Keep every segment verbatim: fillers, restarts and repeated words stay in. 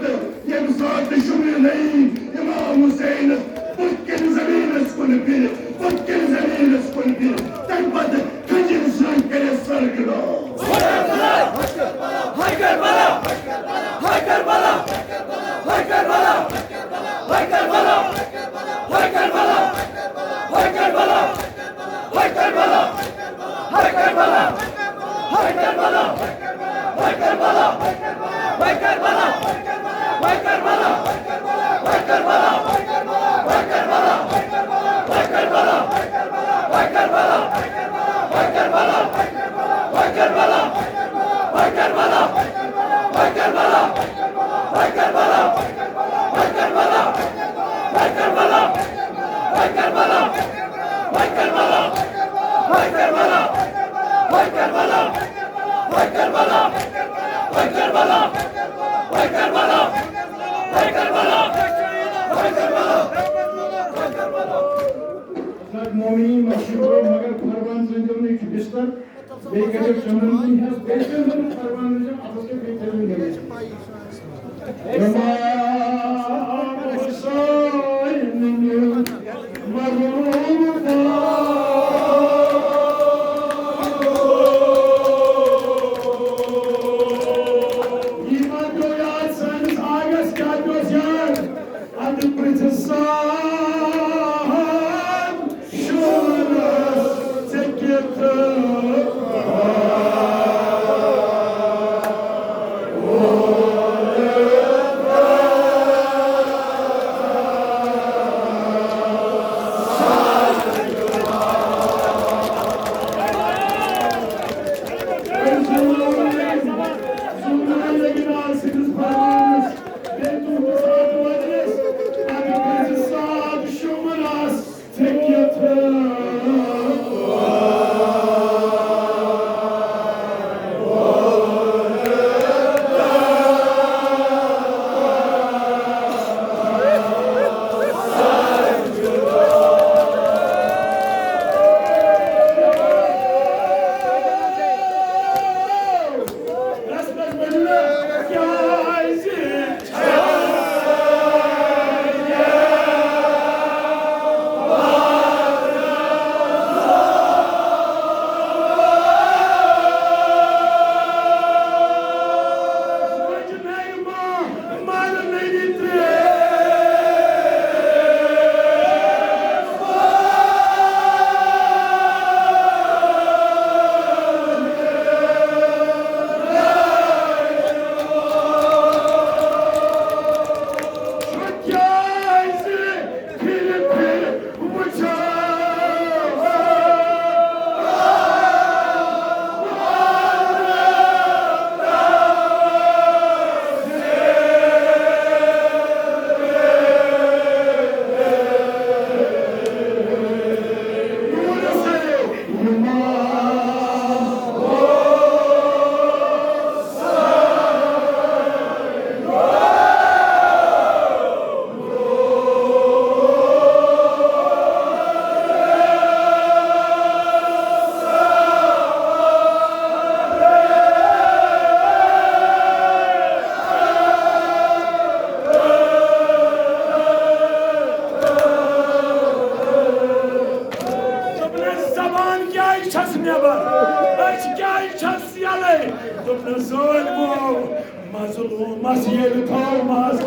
ییٚمہِ ساتہٕ شُملہِ نعیٖم امام حُسینَس بُتھ کَنہِ زٔمیٖنَس کُن پھِرِ، بُتھ کَنہِ زٔمیٖنَس کُن پھِرِ، تَمہِ پَتہٕ کھٔجِر سۭتۍ کَرٮ۪س سر گِنٛدو۔ حضرت مومنین مخصوص گوٚو، مگر فرمان زٲنۍزیو نہٕ یہِ چھُ بستر۔ بیٚیہِ کٔرِو چندن کُن ہٮ۪س، بیٚیہِ کٔرِو نہٕ فرمان زٲنۍزیو اَتھس کٮ۪تھ، بیٚیہِ کٔرِو نہٕ۔ امام حسین مظلوم۔ یہِ ما پیوٚو یاد سٲنِس آغس، کیٛاہ پیوٚس یاد؟ اَدٕ پرٛژھ سا شُرس ژےٚ کیُتھ۔ دوٚپنَس، زبان کیٛازِ چھَس نٮ۪بر؟ أچھ کیٛازِ چھَس یَلَے؟ دوٚپنَس، ظٲلمو، مظلومس ییٚلہِ تھومس۔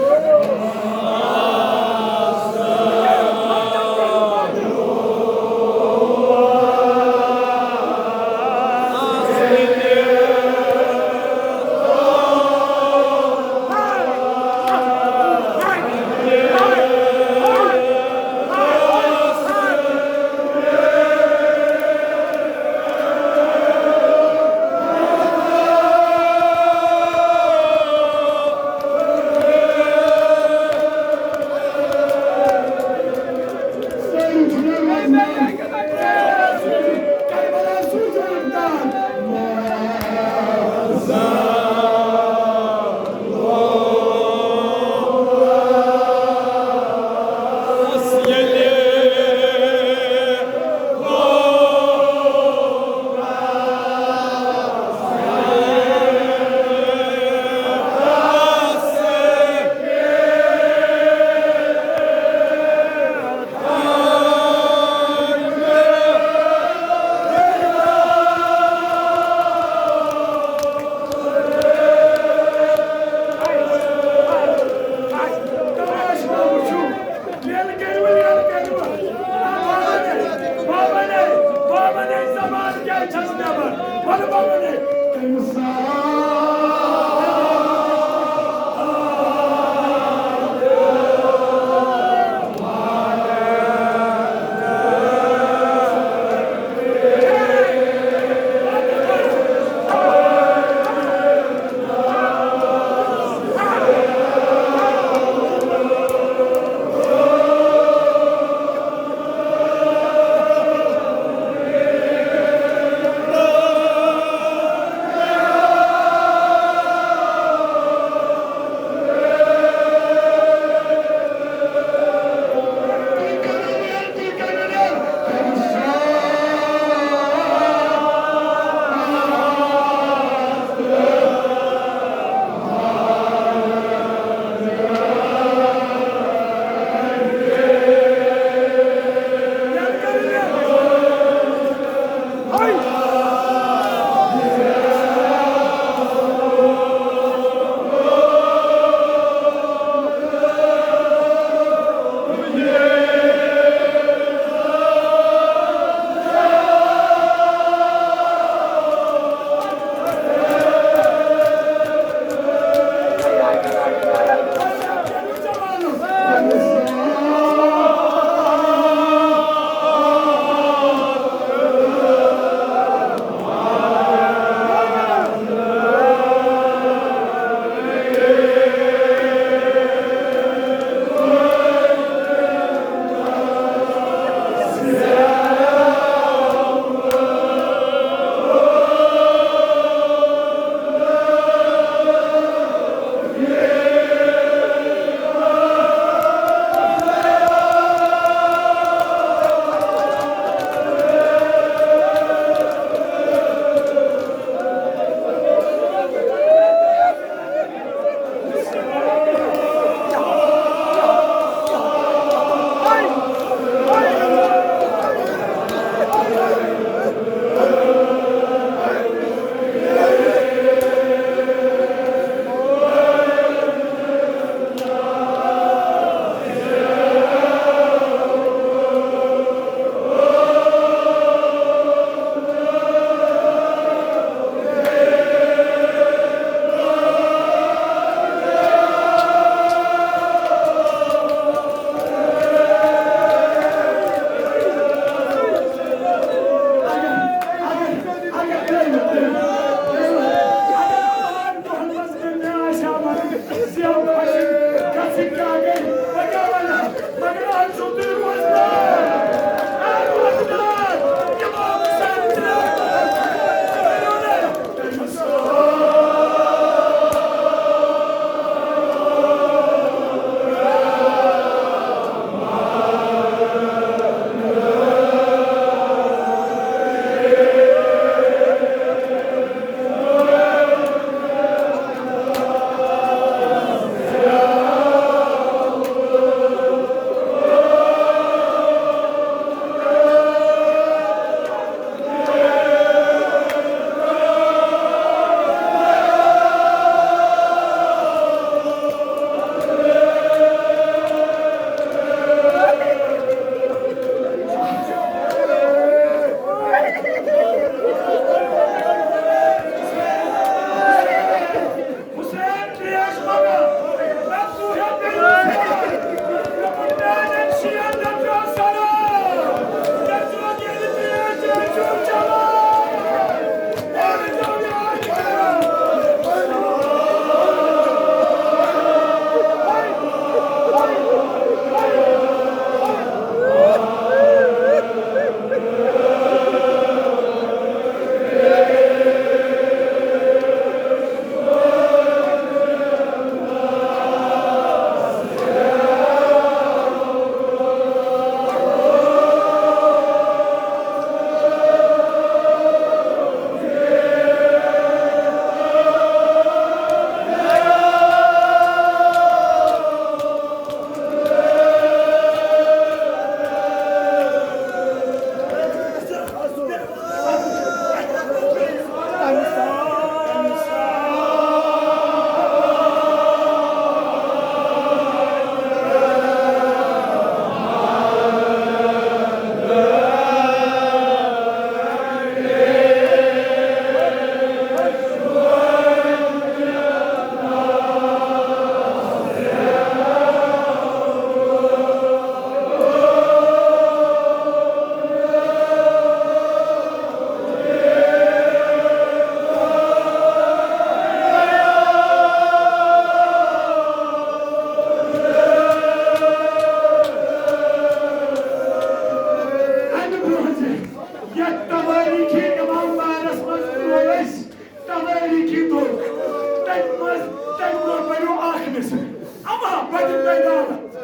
آ، بَنہِ تۄہہِ دعوت۔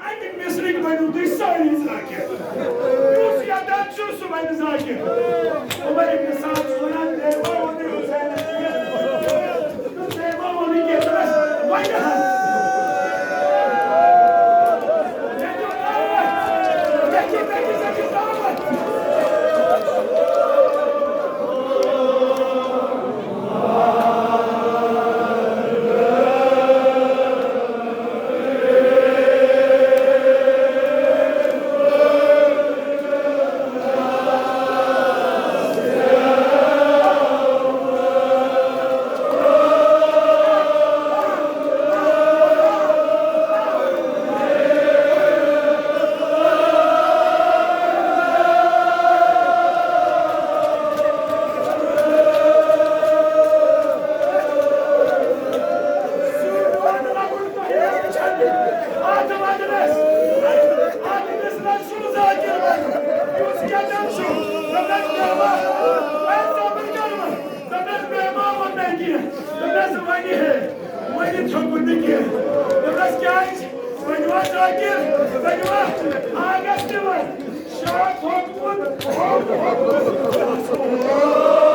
اَمہِ مِصرٕکۍ بٔنِو تُہۍ سٲری ذاکِر۔ یُس یَتَتھ چھُ، سُہ بَنہِ ذاکِر۔ عمر ابن سعد چھُ وَنان، "تیٚلہِ ما ووٚنُے حُسینَس کینٛہہ؟" تہٕ تیٚلہِ ما ووٚنُے کینٛہہ؟ دوٚپمَس، "وۄنۍ ہا۔" مےٚ دیُت دعوت۔ مےٚ چھِ تٔمِس أکِس دعوت۔ دوٚپنَس، "بے ما ووٚن مےٚ کینٛہہ۔" دوٚپنَس، "وۄنۍ ہے، وۄنۍ تھوٚکُن نہٕ کینٛہہ۔" دوٚپنَس، "کیٛازِ؟ وۄنۍ وَن ذاکِر، وۄنۍ وَن آگَس تہِ وَن۔ شاہ تھوٚکمُت، تھوٚکمُت۔"